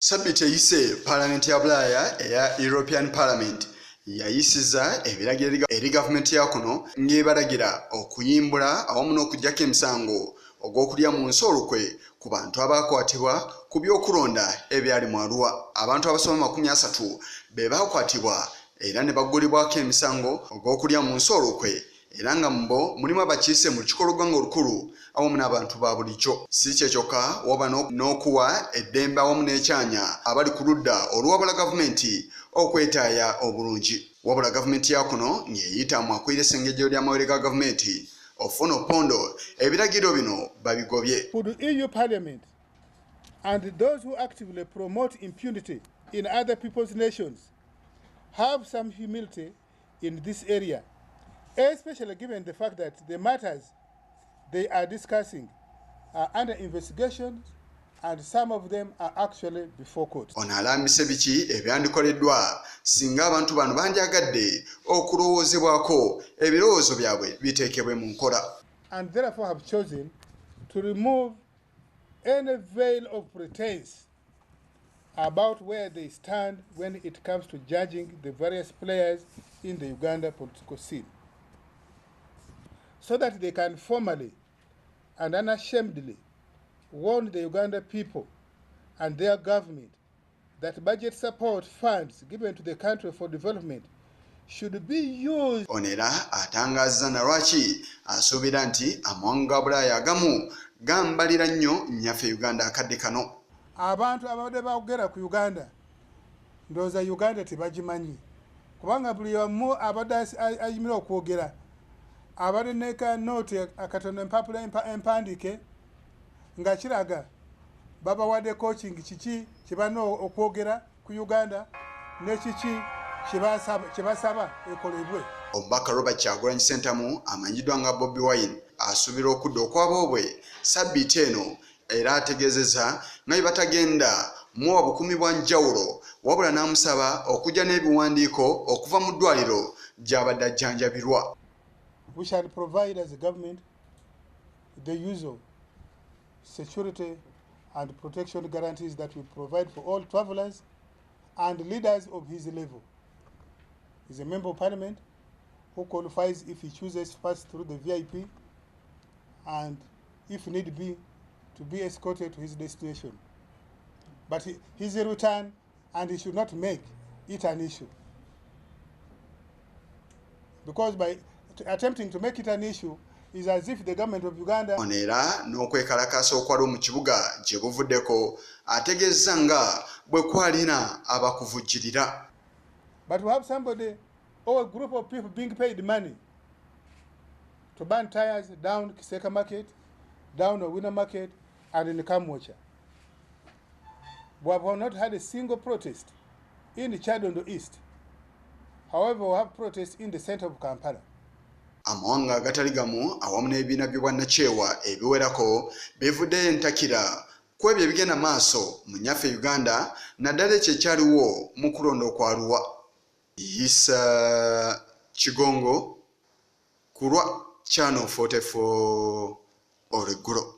Sabbiiti eyise, Paalamenti ya Bulaaya eya European Parliament yayisiza ebiragiro eri gavumenti ya kuno ng'ebalagira okuyimbula awamu n'okuggyako emisango ogw'okulya mu nsi olukwe ku bantu abaakwatibwa ku by'okulonda ebyali mu Arua. Abantu abasoba 30 be baakwatibwa era ne baggulibwako emisango ogw'okulya mu nsi olukwe, era nga mu bo mulimu abakiise mu lukiiko lw'eggwanga olukulu awamu n'abantu ba bulijjo. Si kye kyokka, waba n'okuwa eddembe awamu n'ekyanya abali ku ludda oluwabula gavumenti okwetaaya obulungi. Wabula gavumenti ya kuno ng'eyita mu akulira essengejjero ly'amawulire ga gavumenti Ofwono Opondo, ebiragiro bino babigobye. Could EU Parliament and those who actively promote impunity in other people's nations have some humility in this area, especially given the fact that the matters they are discussing are under investigation and some of them are actually before court? Ono alambise biki ebyandikoleddwa singa abantu bano bandyagadde okulowoozebwako, ebirowoozo byabwe biteekebwe mu nkola. And therefore have chosen to remove any veil of pretense about where they stand when it comes to judging the various players in the Uganda political scene, so that they can formally and unashamedly warn the Uganda people and their government that budget support funds given to the country for development should be used. Ono era atangaaza na lwaki asuubira nti amawanga ga Bulaaya agamu gambalira nnyo nnyaffe Uganda akadde kano. Abantu ababadde boogera ku Uganda, ndowooza Uganda tebagimanyi, kubanga buli omu abadde ayimira okwogera abadde neka note akatono, empapula empandiike nga kiraga babawadde coaching, kiki kyebalina okwogera ku Uganda nekiki kyebasaba ekolebwe. Omubaka Robert Kyagulanyi Ssentamu amanyiddwa nga Bobi Wine asuubira okudda okwaboobwe sabbiiti eno, era ategeezezza nga bwe batagenda muwa bukuumi bwa njawulo, wabula n'amusaba okujja n'ebiwandiiko okuva mu ddwaliro gy'abadde ajjanjabirwa. We shall provide as a government the usual security and protection guarantees that we provide for all travelers and leaders of his level. He's a member of parliament who qualifies, if he chooses, to pass through the VIP and, if need be, to be escorted to his destination. But his return, and he should not make it an issue. Because by attempting to make it an issue is as if the government of Uganda Ono era n'okwekalakaasa okwaliwo mu kibuga gye buvuddeko ategeeza nga bwe kwalina abakuvujjirira. But we have somebody or a group of people being paid money to burn tires down Kiseka Market, down Owino Market, and in Kamwokya. We have not had a single protest in Kyadondo East. However, we have protests in the center of Kampala. Amawanga agatali gamu awamu n'ebibiina by'obwannakyewa ebiwerako bivuddeyo entakira ku ebyo ebigenda maaso mu nnyaffe Uganda, naddala ekyo ekyaliwo mu kulonda okw'Arua. Isa Kigongo ku lwa Channel 44 olweggulo.